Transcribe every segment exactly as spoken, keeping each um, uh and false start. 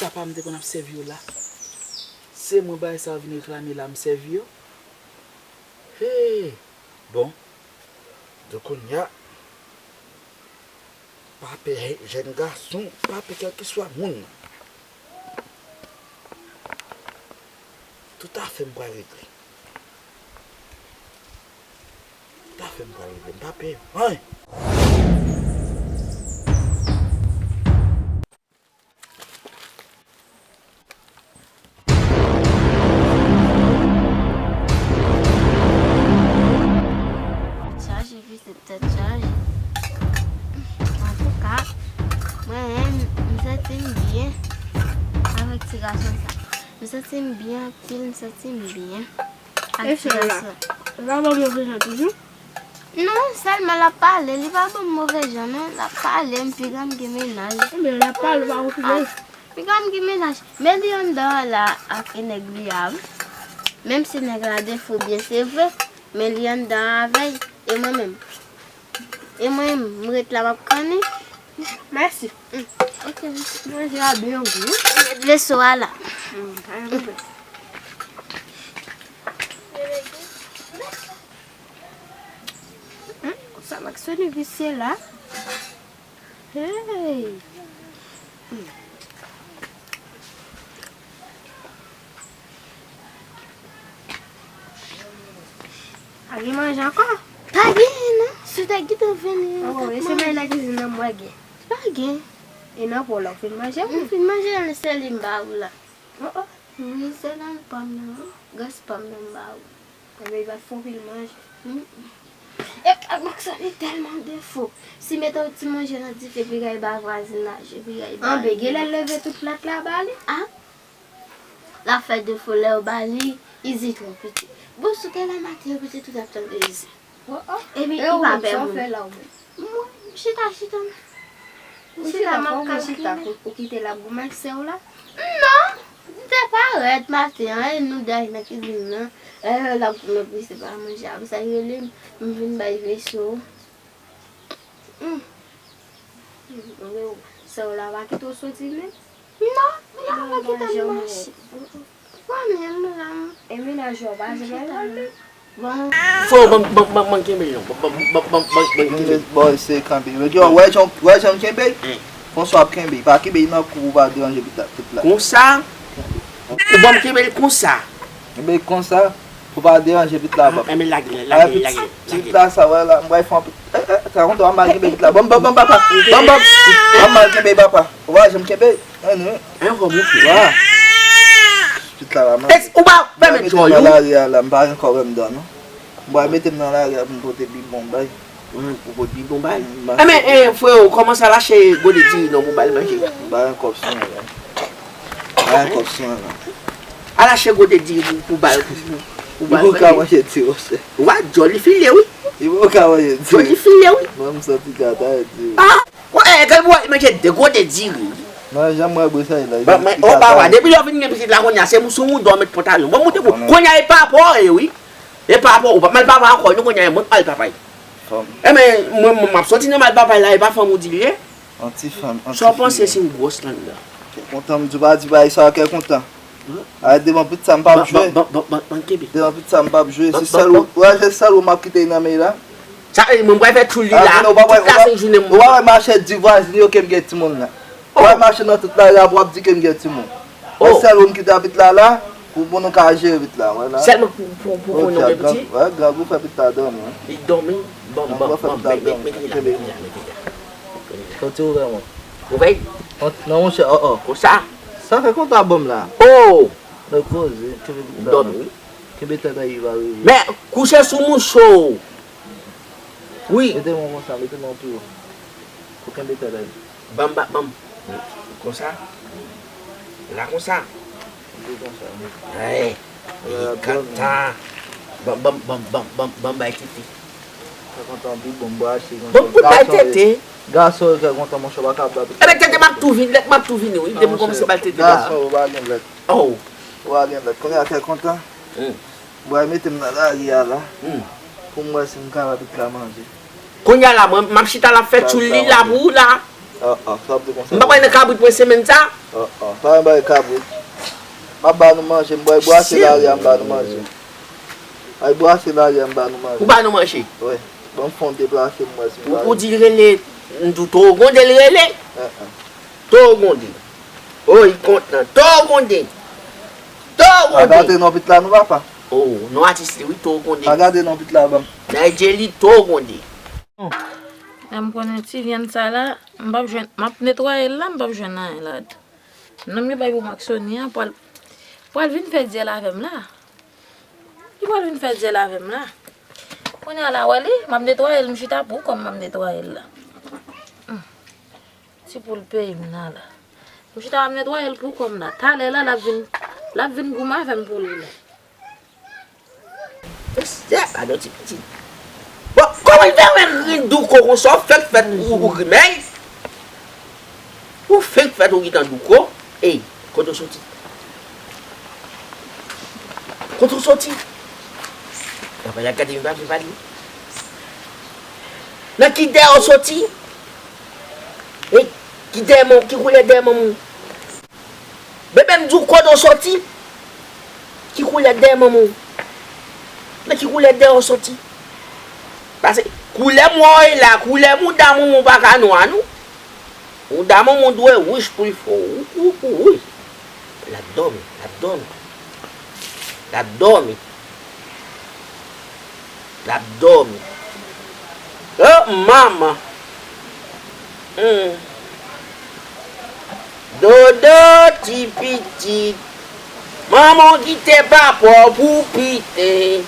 Papa m te konn ap sèvi yo la. Se mwen bagay sa yo vin reklame la, m sèvi yo. Hey! Bon. Donk kounye a, pa pè jèn gason, pa pè kèlkeswa moun nan. Tout afè m pral regle. Tout afè m pral regle. M pa pè anyen. Tèt chaje, pitit, tèt chaje. Antouka, mwen menm, m santi m byen avèk ti gason sa. M santi m byen anpil, m santi m byen ak ti gason. Li pa ban m move jan toujou? Non, sèlman l ap pale, li pa ban m move jan non, l ap pale, m piga m gen mennaj. Ebyen, l ap pale, ou pa konfime l? Piga m gen mennaj. Men li anndan an la ak nèg li a wi. Menm si nèg la defo byen, se vre, men li anndan an avè l, e mwen menm. E mwen menm, m ret la, m ap kanni. Mèsi. Mm, ok, mèsi. Manje a byen gou. Met veso a la. Mm, pa gen pwoblèm. Hmm, sa m ak Sony visye la. Hey! Hmm. Pa gen manje ankò? Pa genyen non. Si w te gentan vini, ou t ap manje. Eske manje nan kizin nan m wè gen? Pa gen. E nan pa w la, ou fin manje? M fin manje, se li m ba ou la. Oh, oh. Wi, se nan pa m nan, wi. Gras pa m nan m ba ou. Enben, li pa t fè w pil manje. Mm. E, ak sa, li tèlman defo. Si mete yon ti manje nan dife, epi kay ba vwazinaj, epi kay ba... Anben, genlè l leve tout plat la ba li. A? L ap fè defo lè yo ba li, Izi twò piti. Bon, si w te la maten, yo piti tout ap tande Izi. Oh, oh. Epi, e li ou pa menm, pè sa w moun. Fè la ou menm? Mwen, m chita, chita. M chita, m ap kalkile. Ou chita, ou, ou kite l ap goumen ak sè w la? Non! M te parèt maten an, e nou de nan kizin nan. E l ap goumen pou se pa manje a. Pou sa l rele m, m vin bay veso. Hmm. Sè w la pa kite w soti menm? Non, li pa kite m mache. Mwen menm la. E mennaj ou pa janm al menm? Bon. Fò, ban, ban, ban, ban kenbe l non. Ban, ban, ban, ban, ban kenbe l. Bon, se kanpe. Yo, wè jan, wè jan m kenbe? Konsa w ap kenbe. Pa kenbe nan kou pou pa deranje pita, tout la. Konsa? Ou ban m kenbe l konsa. Kenbe l konsa. Pou pa deranje pit la, papa. Enben lage, lage, lage, lage. Pit la, sa, wè la, m pral fè anpil. Eh, eh, sa kontan, m mal kenbe pit la. Ban m, ban m, ban m, papa. Ban m, ban m. Ban m mal kenbe, papa. Ou pa janm kenbe. Ann, wi. An fòm, wi. Wa. Pit la, la, man. Ou pa fè men djòl, wi. Lari a, la, m pa gen kòb anndan, non. M pral mete m nan lari a pou m pote bibon bay. Ou pot bibon bay. Enben, eh, freo, kòmanse al achte gode diri non pou ba l manje. Ba yon kòb sou mwen la. Ba yon kòb sou mwen la. Al achte gode diri pou, pou ba l, pou, pou, pou ba l manje. Li poko ka manje diri, monchè. Wa, djòl li file, wi. Li poko ka manje diri. Djòl li file, wi. Mwen, m santi gata, diri. Ah! Bon, eh, gade, mwen, manje de gode diri. Non, janm mwen brisay la. Bon, men, o papa, depi lè w vin gen pitit la, kounye a, se sou mouda w met pantalon. Bon, moute pou, kounye a, e pa pa w ye, wi. E papa, ou pa mal papa ankò, nou kounye a, mwen mal papa. Enben, mwen, mwen, m ap soti nan mal papa la, e pa fanm ou di l ye? Yon ti fanm, yon ti fi. Sa w panse si m gwòs la anndan? Kè kontan, m di w pa di bagay sa, kè kontan. Ay, devan pit sa, m p ap jwe. Ban, ban, ban, ban, ban kenbe. Devan pit sa, m p ap jwe. Se sèl ou, wè, se sèl ou m ap kite nan men la. Sa, e, mwen, m pral fè tchoul li la. Tout la senk jounen, mwen. Ou pa wè mache di vwazin yo ke m gen timoun la. Ou pa mache nan tout lari a pou w ap di ke m gen timoun. Mwen sèl ou m kite a pit la la, pou, pou nou ka jere pit la, wè la. Sèlman pou, pou, pou konnen w gen piti? Wè, grangou fè pit la dòmi, wi. Li dòmi? Ban m, ban m, ban m, mete, mete la, mete la, mete la. Soti ouvè mwen. Ouvè? Non, monchè, oh, oh. Konsa? Sa fè kontan ban m la. Oh! Nèg poze, kenbe pita. Dòmi, wi. Kenbe tèt Dayou va reve. Men, kouche sou mouche w. Wi. Mete men w konsa, mete men w pi wo. Pou kenbe tèt Dayou. Ban m, ban m. Konsa. La konsa. Kenbe konsa, wi. Hey. Kanta. Ban, ban, ban, ban, ban, ban bay tete. Sa kontan pi bon, brache konsa. Bon, pou bay tete. Gason yo kè kontan, monchè, pa ka ba tout. Enben, tete, m ap tou vini, lèt m ap tou vini, wi. Depi m kòmanse ba l tete la. Gason yo pa gen lèt. Oh. Ou pa gen lèt. Kounye a kè kontan. Hmm. Bwa mete m nan lari a la. Hmm. Pou m wè si m ka ba pit la manje. Kounye a la, mwen, m ap chita la fè tchoul li la pou ou la. Ah, ah, sa w ap di konsa. M pa pral nan kabrit mwen semèn sa. Ah, ah, pa yon bagay kabrit. M ap ba nou manje, m pral brase lari a, m ba nou manje. Ay brase lari a, m ba nou manje. Ou ba nou manje? Wi. Ban m fè yon deplase, m wè si m ka. Ou di l rele, m di w Toro Gwonde l rele? Ah, ah. Toro Gwonde. O, li kontan. Toro Gwonde. Toro Gwonde. Pa gade non pit la non, papa. O, non atis li, wi, Toro Gwonde. Pa gade non pit la, ban m. Nigeli Toro Gwonde. Lè m konnen ti vyann sa la, m p ap jwenn, m ap netwaye l la, m p ap jwenn anyen ladan. Nonm yo bay pou Maksoni an, pral, pral vin fè dyèl avè m la. Li pral vin fè dyèl avè m la. Kounye a la, wè li, m ap netwaye l, m chita pou kò m, m ap netwaye l la. Hmm. Ti poul peyi m nan la. M chita, m ap netwaye l pou kò m la. Talè la, l ap vin, l ap vin goumen avè m pou li la. Mesye, gade yon ti pitit. Bon, kòman l fè wè ri douko konsa, w fèk fèt ou, ou grimèl? Ou fenk fèt ou gentan douko. Ey, kote w soti? Kote w soti? Papa, y ap gade m, pa vle pale. Nan ki dèyè w soti? Ey, ki dèyè manman, ki koulè dèyè manman w? Bebe, m di w kote w soti? Ki koulè dèyè manman w? Nan ki koulè dèyè w soti? Paske koulè m wè w ye la, koulè mouda manman w pa ka nwa, non. Mouda manman w dwe wouj pou l fè w. Ou, ou, ou, wi. L ap dòmi, l ap dòmi. L ap dòmi. L ap dòmi. O, manman. Hmm. Dodo, ti pitit. Manman w kite papa w pou piten.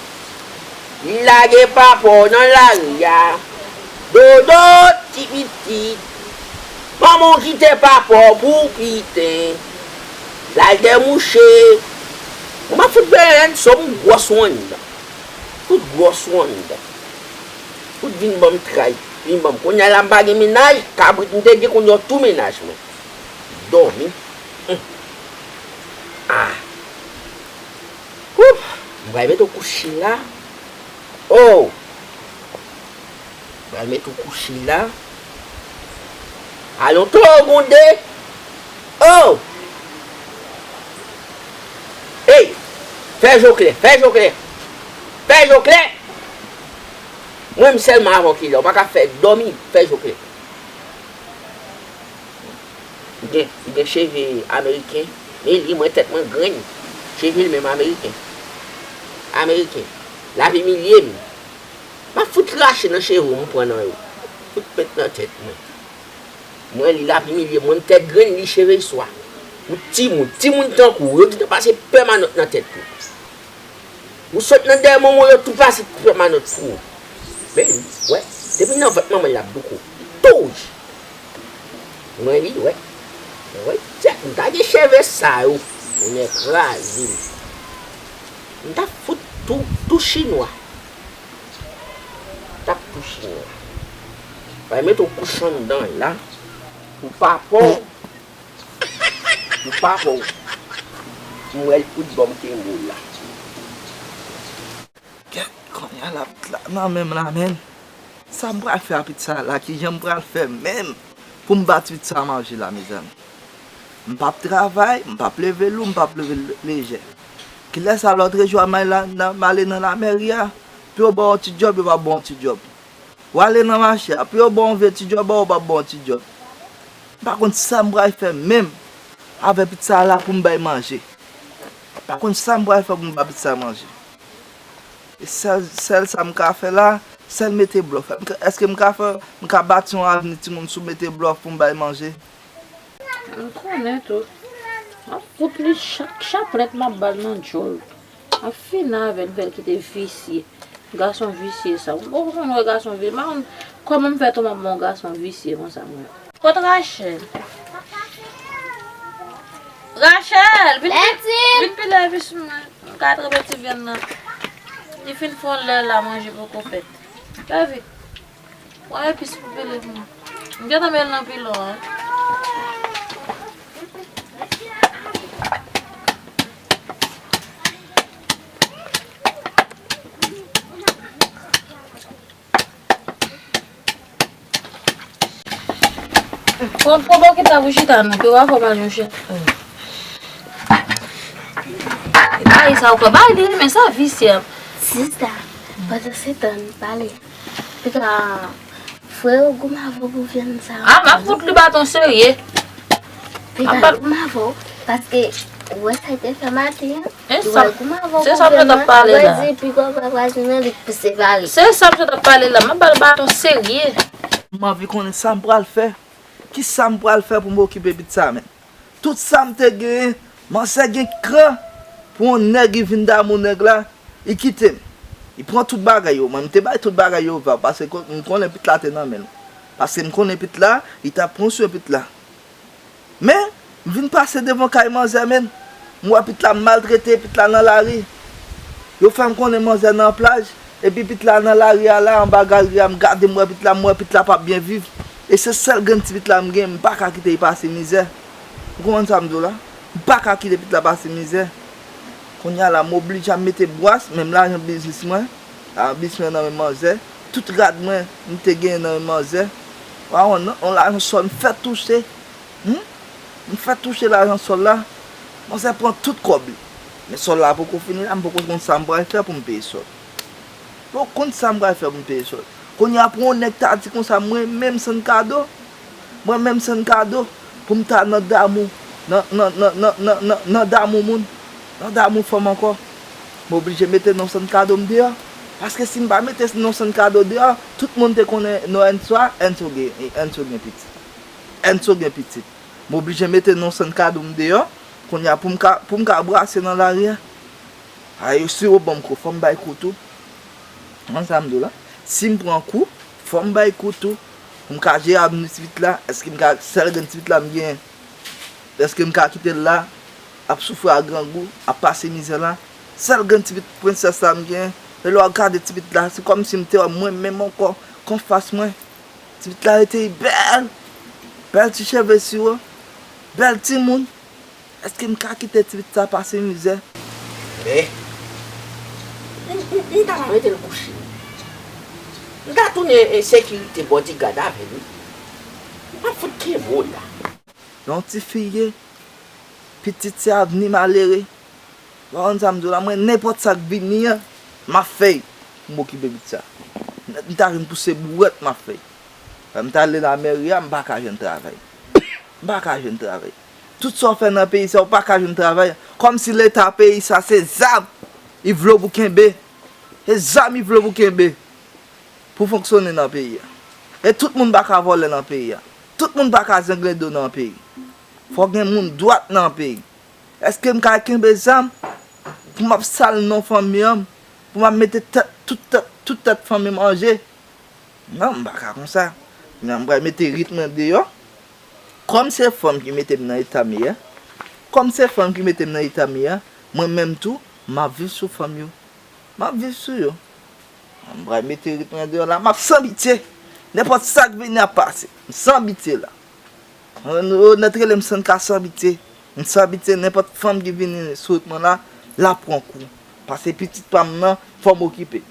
Li lage papa w nan lari a. Dodo, ti pitit. Manman w kite papa w pou piten. L al dèyè mouche. Mwen m ap fout benyen sou m gwòs ou anndan. Fout gwòs ou anndan. Fout vin ban m tray. Vin ban m. Kounye a la m pa gen mennaj. Kabrit m te gen kounye a tou mennaj mwen. Dòmi. Hum. Ah. Ouh. M pral mete w kouche la. Oh. Pral mete w kouche la. Alon Toro Gwonde. Oh! Ey! Fè je w klè, fè je w klè. Fè je w klè. Mwen m sèlman avè w ki la. Ou pa ka fè dòmi, fè je w klè. Li gen, li gen cheve ameriken. Men li, mwen tèt mwen grenn. Cheve l menm ameriken. Ameriken. L ap imilye m. M ap fout rache nan cheve w m pran nan yo. Fout pent nan tèt mwen. Mwen li l ap imilye m, mwen m tèt grenn, li cheve swa. Ou timoun, timoun tankou w, yo gentan pase pèmanant nan tèt yo. Ou sot nan dèyè manman w, yo tou pase pèmanant sou ou. Men li, wè, depi nan vant manman l l ap douko. Touj! Mwen li, wè. Wè, tèt, m ta gen cheve sa yo. Mwen kraze m. M ta fout tou, tou chinwa. T ap touche w. Bay mete w kouche anndan la. Pou papa w. Pou papa w. M wè l fout ban m kenbe w la. Kèt, kounye a la, la nan men m la, menm. Sa m pral fè a pitit sa la, kijan m pral fè menm pou m ba pitit sa manje la, mezanmi? M p ap travay, m p ap leve lou, m p ap leve le-, lejè. Kilès a lòtrejou a m al la, nan, m ale nan lamèri a, pou yo ba w yon ti djòb, yo p ap ba w yon ti djòb. W ale nan mache a, pou yo ba w yon vye ti djòb, yo p ap ba w yon ti djòb. M pa konn sa m pral fè menm avè pitit sa la pou m bay manje. M pa konn sa m pral fè pou m ba pitit sa manje. E sèl, sèl sa m ka fè la, sèl mete blòf. M ka, èske m ka fè, m ka bati yon avni timoun sou mete blòf pou m bay manje? M konnen tou. M ap fout li chak chaplèt m ap ba l nan djòl. M ap fini avè l, m fè l kite visye. Gason visye sa. Ou poko konn wè gason visye. M pa konn kòman m fè tonbe nan men yon gason visye konsa, mwen. Kot Rachel? Rachel, vin pi-, vin pile epis mwen. M ka trempe ti vyann nan. Li fin fon lè la, manje poko fèt. Leve. Pran epis pou pile pou mwen. M gentan met l nan pilon an. Pran, pran bokit la pou chita non, ke w a fè w pa jwenn chita. Bagay sa ou kwè, bagay li renmen sa visye. Sista, pandansetan n pale. Pita, frè yo goumen avè w pou vyann sa. A, m ap fout li baton serye. Pita, goumen avè w, paske ou wè sa l te fè maten an. Li pral goumen avè w pou vyann nan, vwazen, piga w pa vwazen nan, li pouse vare. Se sa m sot ap pale la, m ap ba l baton serye. M anvi konnen sa m pral fè. Kisa m pral fè pou m okipe pitit sa menm? Tout sa m te genyen, manzè gen kran pou yon nèg li vin damou nèg la, li kite m. Li pran tout bagay yo. Mwen, m te bay tout bagay yo, va, paske ko-, m konnen pitit la te nan men l. Paske m konnen pitit la, li t ap pran swen pitit la. Men, m vin pase devan kay manzè, menn. M wè pitit la maltrete, pitit la nan lari. Yo fè m konnen manzè nan plaj, epi pitit la nan lari a la, anba galri a, m gade, m wè pitit la, m wè pitit la p ap byen viv. E se sèl grenn ti pitit la m gen, m pa ka kite l pase mizè. Ou konprann sa m di w la? M pa ka kite pitit la pase mizè. Kounye a la, m oblije ap mete bwas, menm lajan biznis mwen, lajan biznis mwen nan men manzè, tout rad mwen, m te genyen nan men manzè. Wa wè, yon lajan sòl m fèk touche. Hmm? M fèk touche lajan sòl la. Manzè pran tout kòb li. Men sòl la poko fini la, m poko konn sa m pral fè pou m peye sòl. Poko konn sa m pral fè pou m peye sòl. Kounye a pou yon nèg ta di konsa, mwen menm Sannkado, mwen menm Sannkado, pou m ta nan damou, nan, nan, nan damou moun, nan damou fanm ankò. M oblije mete non Sannkado m deyò. Paske si m pa mete non Sannkado deyò, tout moun te konnen non Enso a, Enso gen, Enso gen pitit. Enso gen pitit. M oblije mete non Sannkado m deyò. Kounye a pou m ka, pou m ka brase nan lari a. A, yo si yo ban m kou, fò m bay kou tou. Konn sa m di w la? Si m pran kou, fò m bay kou tou. Pou m ka jere avni pitit la, èske m ka, sèl grenn ti pitit la m genyen, èske m ka kite l la, ap soufri a grangou, ap pase mizè la? Sèl grenn ti pitit prensès la m genyen. E lè w ap gade ti pitit la, se kòmsi m te wè mwen menm ankò, konfas mwen. Ti pitit la rete bèl, bèl ti cheve siro, bèl timoun. Èske m ka kite ti pitit sa pase mizè? Men, m, m, m ta va mete l kouche. M ta tounen, e, sekirite, bodyguard avè l, wi. M p ap fout kenbe w la. Yon ti fi ye, pitit se avni malere. Ou konn sa m di w la, mwen, nenpòt sa k vini an, m ap fè l pou m okipe pitit sa. M ta vin pouse bourèt, m ap fè l. Lè m t ale lamèri a, m pa ka jwenn travay. M pa ka jwenn travay. Tout sa w fè nan peyi sa, ou pa ka jwenn travay. Kòmsi leta peyi sa, se zam li vle w pou kenbe. Se zam li vle w pou kenbe. Pou fonksyone nan peyi a. E tout moun pa ka vòlè nan peyi a. Tout moun pa ka zanglendo nan peyi. Fò gen moun dwat nan peyi. Èske m ka kenbe zam pou m ap sal non fanmi an, pou m ap mete tèt, tout tèt, tout tèt fanmi m an je? Non, m pa ka konsa. Men m pral mete rit mwen deyò. Kòm se fanm ki mete m nan eta m ye a, kòm se fanm ki mete m nan eta m ye a, mwen menm tou, m ap viv sou fanm yo. M ap viv sou yo. M pral mete rit mwen deyò la, m ap san pitye. Nenpòt sa k vini ap pase. M san pitye la. Yo, yo nèt rele m Sann ka san pitye. M san pitye, nenpòt fanm ki vini sou wout mwen la, l ap pran kou. Paske pitit pa m nan, fò m okipe.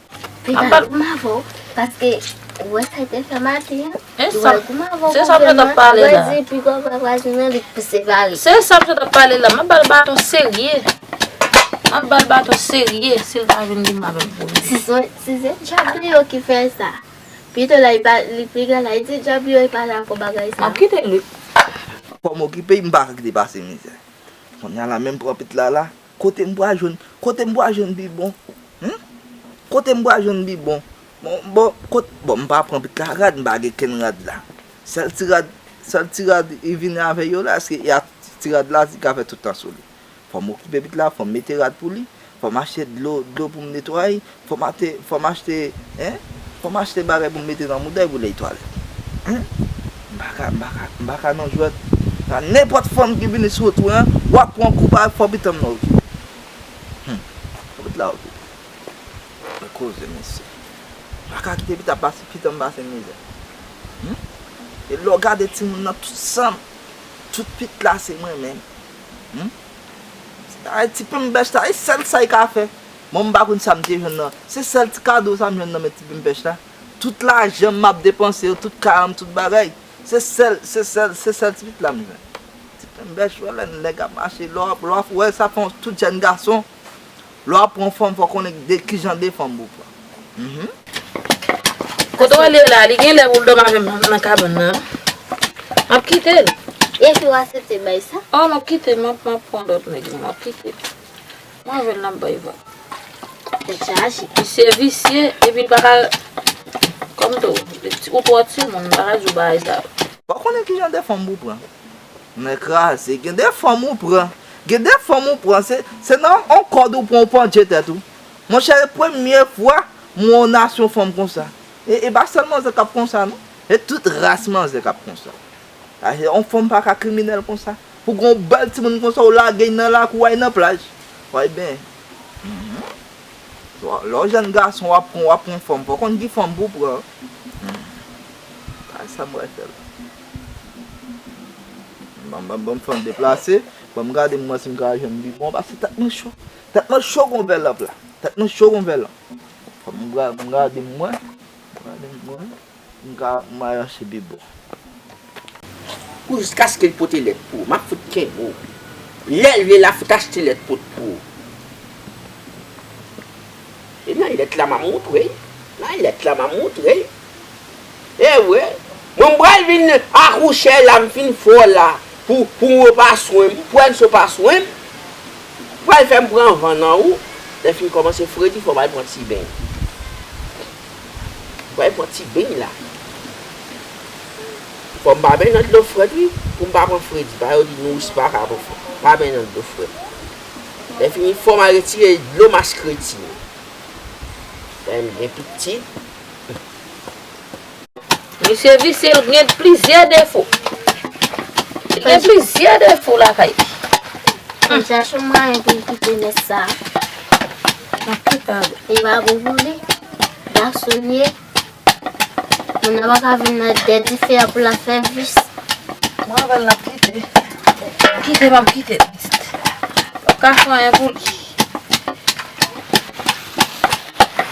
Pita, goumen avè w, paske ou wè sa l te fè maten an, li pral goumen avè w pou vyann nan, vwazen, piga w pa vwazen nan, li pouse vare. Se sa m sot ap pale la, m ap ba l baton serye. M ap ba l baton serye, si l pa vin li m avè l pou li. Si se, si se djab li yo ki fè sa. Pito la, li pa, li piga la, li di djab li yo, li pa dakò bagay sa. M ap kite li. Fò m okipe, m pa ka kite pase mizè. Kounye a la, menm pran pitit la la, kote m pral jwenn, kote m pral jwenn pi bon? Hmm? Kote m pral jwenn pi bon? Bon, bon, kot, bon, m pa pran pitit la rad, m pa gen kenn rad la. Sèl ti rad, sèl ti rad li vini avè yo la, se y a ti rad la, li ka fè tout tan sou li. Fò m okipe pitit la, fò m mete rad pou li, fò m achte dlo, dlo pou m netwaye, fò m achte, fò m achte, en, fò m achte bagay pou m mete nan mouda l pou l al twalèt. En? M pa ka, m pa ka, m pa ka nan jwèt. Sa, nenpòt fanm ki vini sou wout mwen an, w ap pran kou pa fò pitit m nan okipe. Hmm. Fò pitit la okipe. Mwen koze, mesye. M pa ka kite pitit ap pase, pitit m pase mizè. Hmm? E lè w gade timoun nan, tout san m, tout pitit la se mwen menm. Hmm? Ay, ti penm bèch la, e sèl sa l ka fè. Mwen, m pa konn sa m te jwenn nan. Se sèl ti kado sa m jwenn nan men ti penm bèch la. Tout lajan m ap depanse yo, tout kay an m, tout bagay. Se sèl, se sèl, se sèl ti pitit la m jwenn. Ti penbèch, wè lè nèg ap mache, lè w ap, lè w ap wè sa fè yon tout jèn gason. Lè w ap pran fanm, fò w konnen de, kijan de fanm pou w pran. Mhm. Kote w ale la, li gen lè pou l dòmi avè m nan kabann nan. M ap kite l. Epi w aksepte bay sa? Oh, m ap kite l, m ap, m ap pran lòt nèg, m ap kite l. Mwen avè l n ap bay vag. Tèt chaje. Misye visye, epi l pa ka, kòm tou, ou twò timoun, m pa ka di w bagay sa yo. Fò w konnen kijan de fanm pou w pran. Nèg kraze, gen de fanm ou pran. Gen de fanm ou pran, se, se nan yon kòd ou pran, ou pandje tèt ou. Monchè, e premye fwa m wè yon nasyon fanm konsa. E, e pa sèl manzè k ap konsa, non. E tout ras manzè k ap konsa. A, yon fanm pa ka kriminèl konsa. Pou gen yon bèl timoun konsa, ou lage l nan lakou, w al nan plaj. Wè byen. Mhm. Lè w jèn gason, w ap pran, w ap pran fanm, fò w konn ki fanm pou w pran. Hmm. Kay sa m pral fè la. Ban, ban, ban m fè yon deplase. Ban m gade m wè si m ka jwenn pi bon. Paske tèt mwen cho. Tèt mwen cho kon vè lanp la. Tèt mwen cho kon vè lanp. Fò m ga-, m gade m wè. M gade m wè. M ka mayanse pi bon. Pou jiskaske l pote lèt pou ou, m ap fout kenbe w. Lè l vle la, fout achte lèt pot pou ou. E nan lèt la, m ap moutre l. Nan lèt la, m ap moutre l. E vre, mwen m pral vin akouche la, m fin fè w la, pou, pou w pa swen m, pou w pa swen m. Pral fè m pran van nan ou. Lè fin kòmanse fredi, fò m al pran ti beny. Pral pran ti beny la. Fò m pa beny nan dlo frèt, wi. Pou m pa pran fredi. Pa yo di nouris pa ka pran fredi. Pa beny nan dlo frèt. Lè fini, fò m al retire dlo mas kredi. Fè m byen piti. Misye visye, l gen plizyè defo. Li gen plizyè defo lakay li. Mwen chache yon mwayen pou l kite nès sa. Li pa bon pou li. Gason li ye. Moun nan pa ka vin nan dèt dife a pou l ap fè vis. Mwen avè l n ap kite. Kite, m ap kite. P ap ka fè anyen pou li.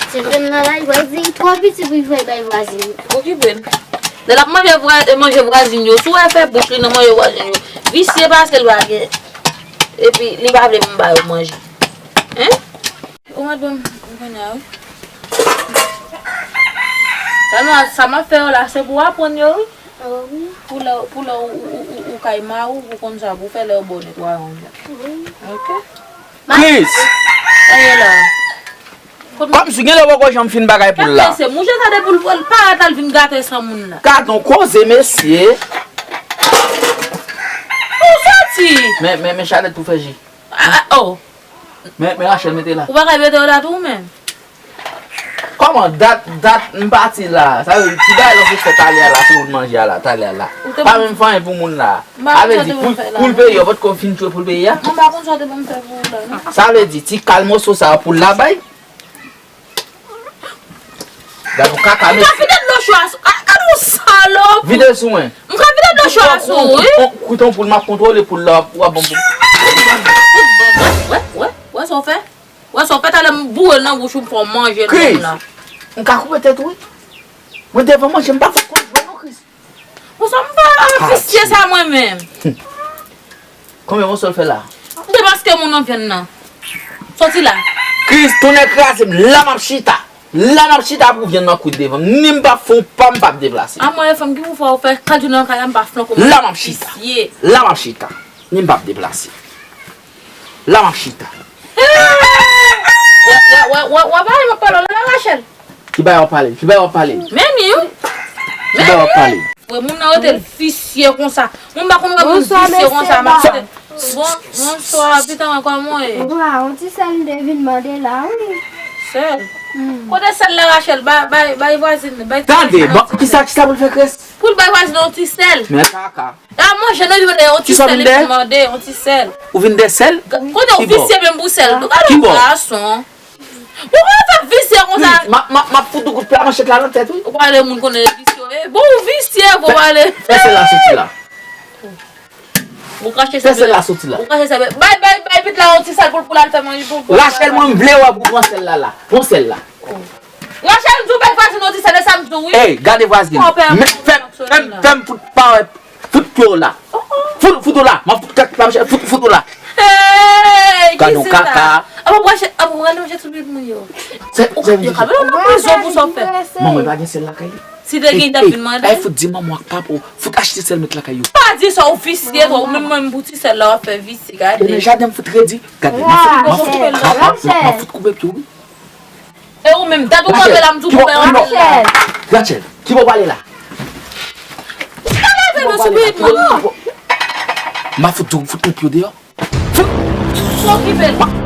Se vin nan la, li pral di li twò piti pou li voye bay vwazin. Okipe l. Lè l ap manje vwa-, manje vwazin yo, si w wè fè bouch li nan manje vwazin yo, visye pase l pa gen. Epi li pa vle m ba yo manje. Hein? Ou mèt ban m kounye a, wi. Sa m, sa m ap fè yo la, se pou w aprann yo, wi. Pou lè, pou lè ou, ou, ou, ou kay mari w, pou konn sa pou w fè lè yo ba w netwayaj la. Ok? Kris! Sa ye la. Kòmsi gen lè w poko janm fin bagay pou l la. Mouche sa depi l parèt al vin gate san moun la. Gad on koze, mesye. Ou soti. Men, men, men chalèt pou fè ji. Ah, ah, oh. Men, men Rachel mete la. Ou pa ka mete yo la tou ou menm? Kòman dat, dat m pati la? Sa vle di ti bagay lan se fè talè a la pou moun manje a la, talè a la. Pa menm fè anyen pou moun la. Sa vle di pou, pou l peye, yo potko fin tchwe pou l peye a? Mwen pa konn sa w te ban m fè pou ou la, non. Sa vle di ti kal moso sa pou l la bay? Gad yon kaka mesye. M ka vide dlo cho a sou, ah, gad yon salop. Vide sou mwen. M ka vide dlo cho a sou ou, wi. Koute yon poul, m ap kontwole poul la, w ap ban m poul. Wè, wè, wè, wè sa w fè? Wè sa w fè, talè m boure l nan bouch ou, m fè w manje l menm la. Kris, m ka koupe tèt ou, wi. Mwen devan manje, m pa fè kout bwa non, Kris. Pou sa m pa visye sa mwen menm. Konbyen moso l fè la? M te maske moun nan vyann nan. Soti la. Kris, tonnè kraze m, la m ap chita. La m ap chita pou vyann nan kwit devan m. Ni m p ap fè yon pa, m p ap deplase. A mwen, fanm ki pou fè w fè kat jounen nan kay la, m pa flanke w. La m ap chita. Visye. La m ap chita. Ni m p ap deplase. La m ap chita. Wè, wè, wè, wè, wè, bagay m ap pale w la, Rachel. Ki bagay w ap pale? Ki bagay w ap pale? Men li, wi. Ki bagay w ap pale? Wè, moun nan rete l visye konsa. Moun pa konn wè moun visye konsa, m ap chita. Bon, bonswa, pitit mwen, kòman w ye? Wa, yon ti sèl m te vin mande la, wi. Sèl? Hmm. Kote sèl la, Rachel? Bay, bay, bay vwazin, bay ti vwazin nan yon ti sèl. Tande, bon, kisa, kisa pou l fè, Kris? Pou l bay vwazin nan yon ti sèl. Men kaka. A manje nan vin mande yon ti sèl, epi mande yon ti sèl. Ou vin de sèl? Kote w visye menm pou sèl? Ou gade yon gason. Ou konn fè visye konsa. M ap, m ap, m ap fout ou kout pla manchèt la nan tèt, wi. Ou pale moun konnen visye, wi. Bon, ou visye, bon, pale. Fè sèl la soti la. Ou krache sèl. Fè sèl la soti la. Ou krache sèl. Bay, bay, bay, pitit la yon ti sèl pou l, pou l al fè manje pou, pou l. Rachel, mwen, m vle wè pou pran sèl la, la. Pran sèl la. Rachel, m di w bèl vwazin, ou di se de sa m di w, wi. Ey, gade vwazin. Fè m, fè m, fè m fout pa wè. Fout pye w la. Fout, fout w la. M ap fout kèk pa chè, fout, fout w la. Gade yon kaka. Apa w prale, apa w prale manje tout moun yo. Se, se, yo ka mete w nan prizon pou sa w fè. Manman pa gen sèl lakay li. Si te gen, ta fin mande. Ay, fout di manman ak papa w, fout achte sèl met lakay yo. Pa di sa, ou visye twòp, ou menm, menm pou ti sèl la w ap fè visye, gade. E nan jaden m fout redi. Gade, m ap fout, m ap fout, m ap, m ap, m ap fout koupe pye w, wi. E ou menm, dat ou kanpe la, m di w pou fè anpil la. Rachel, ki bò w prale la? Pa leve nou sou pye nou. M ap fout di w, m fout met pye w deyò. Fout! Sa w okipe l.